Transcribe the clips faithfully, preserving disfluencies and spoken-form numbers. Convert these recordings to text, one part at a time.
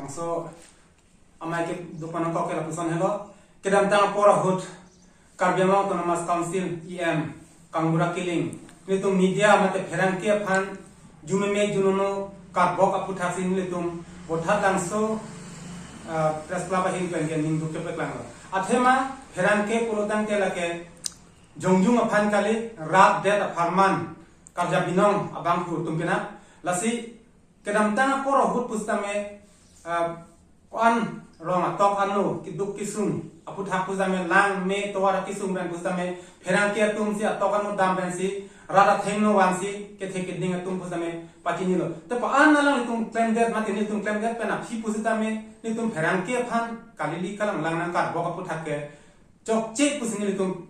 So, amei ke dukan angkok ke lapuson helo. Kedamtang apor ahut Karbi Anglong Autonomous Council E M Kangbura Killing nelitum media mate pherangke aphan jumeme junono karbok aphuthaksi nelitum Vothatlangso, ah, Press Club ahin pen ke ningduk kepaklanglo. Athema pherangke pulotangte lake jongjung aphan kali, rat det apharman karja binong abangphu atum penap. Lasi kedamtang apor ahut pusitame, ah, ko-an rong atok ano keduk kesung aphuthak pusitame, lang me tovar kesung pen pusitame pherangke atumsi atok ano dam pensi rat athengno vansi kethe keding atum pusitame pachinilo. Te pa-an alanglitum klemdet mate nelitum klemdet pen aphi pusitame nelitum pherangke aphan kalili kalanglang nangkarbok aphuthakke chokche pusi nelitum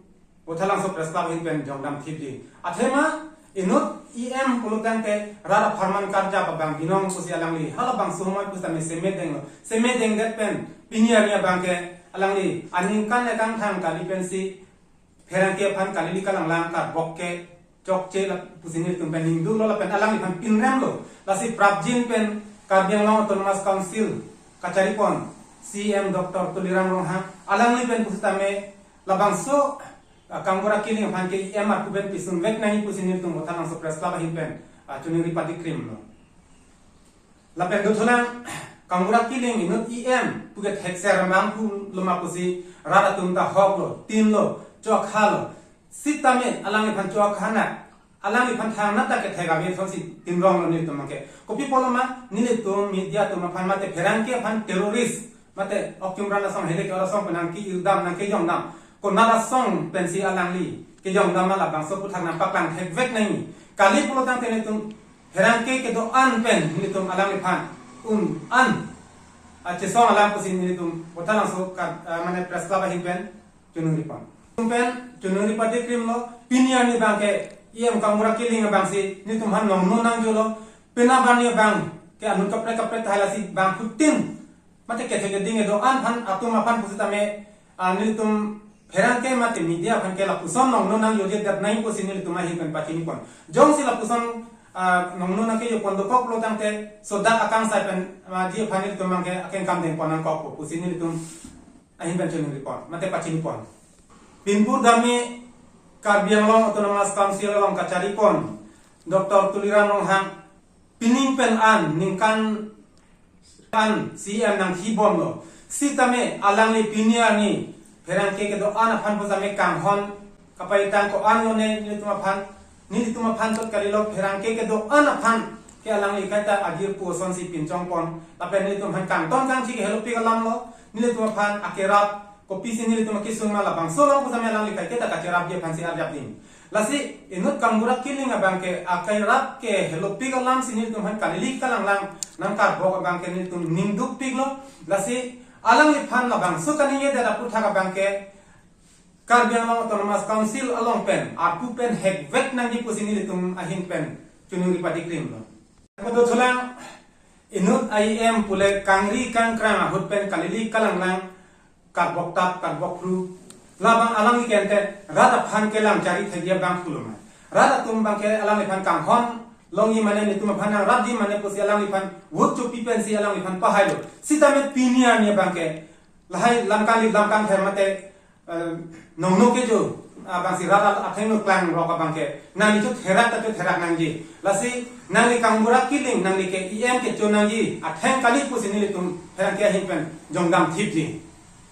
Vothatlangso Press Club ahin pen jongdam thipji. Athema inut E M pulotangte rat apharman karja abang binong pusi alangli halabangso homoi pusitame semedenglo. Semedengdet pen pini arni abangke alangli aningkan ekangthang kali pensi pherangke aphan kalili kalanglang karbok ke chokche la pusi nelitum pen ningduklo lapen alangliphan pinremlo. Lasi prapjin pen Karbi Anglong Autonomous Council kacharipon C E M Doctor Tuliram Ronghang alangli pen pusitame labangso, ah, Kangbura Killing aphan ke E M arpu pen pisunvek nangji pusi nelitum Vothatlangso Press Club ahin pen, ah, choningri padikrimlo. Lapen dothulang Kangbura Killing inut E M puke thekser abangphu loma pusi rat atum ta hoklo, tinlo, chokhalo. Sitame alangliphan chokhanak, alangliphan thangnat ta kethek ave asonsi tinronglo nelitum abangke. Kopi pulo ma nelitum media atum aphan mate pherangke aphan terrorist mate okchumran asong hele ke ora asong penang ke-irdam nangkejongdam. Konat asong pensi alangli kejongdam ma labangso aputhak nangpaklang thekvek nangji. Kali pulotangte nelitum pherangke kedo-an pen nelitum alangliphan un-an, ah, chesong alam pusi nelitum Vothatlangso ka, ah, mane Press Club ahin pen choningri pon. Nelitum pen choningri padikrimlo, pini arni abangke E M Kangbura Killing abangsi nelitum aphan nongno nangjolo, penap arni abangke anut kaprek kaprek tahai lasi bangphutin mate kethe keding kedo-an aphan atum aphan pusitame, ah, nelitum pherangke mate media aphan ke lapuson nongno nangjojedet nangji pusi nelitum ahin pen pachinipon. Jongsi lapuson, ah, nongno nangkejopon dokok pulotangte sodak akangsai pen, ah, ji aphan nelitum abangke akengkam dengpon nangkokpo pusi nelitum ahin pen choningripon mate pachinipon. Pinpur dami Karbi Anglong Autonomous Council along kacharipon Doctor Tuliram Ronghang pining pen an ningkan an C E M nangthibomlo. Sitame alangli pini arni pherangke kedo-an aphan pusitame kanghon kapaitang ko-an lone nelitum aphan, nelitum aphan chot kalilo, pherangke kedo-an aphan ke alangli kaita ajirpo asonsi pinchongpon. Lapen nelitum aphan kangton kangthi ke helopik alamlo, nelitum aphan akerap kopisi nelitum akesung ma labangso along pusitame alangli kaiketa kacherapji aphansi arjapding. Lasi inut Kangbura Killing abangke akerap ke helopik alamsi nelitum aphan kalili kalanglang nangkarbok abangke nelitum ningdukpiklo. Lasi alangliphan labangso kaningjedet aputhak abangke Karbi Anglong Autonomous Council along pen arpu pen hekvek nangji pusi nelitum ahin pen choningri padikrimlo. Dothulang inut E M pule kangri kangkrang ahut pen kalili kalanglang karbok tap karbok phru. Labang alangli ke ante rat aphan kelang chari thekji abangphulo ma. Rat atum abangke alangliphan kanghon longji mane nelitum aphan nangrapji mane pusi alangliphan vote chopi pensi alangliphan pahailo. Sitame pini arni abangke lahai lamkangli lamkangther mate, eh, nongno kejo, ah, abangsi rat athengno klangrok abangke nangli chotherak ta chotherak nangji. Lasi nangli Kangbura Killing nangli ke E M kecho nangji atheng kali pusi nelitum pherangke ahin pen jongdam thipji.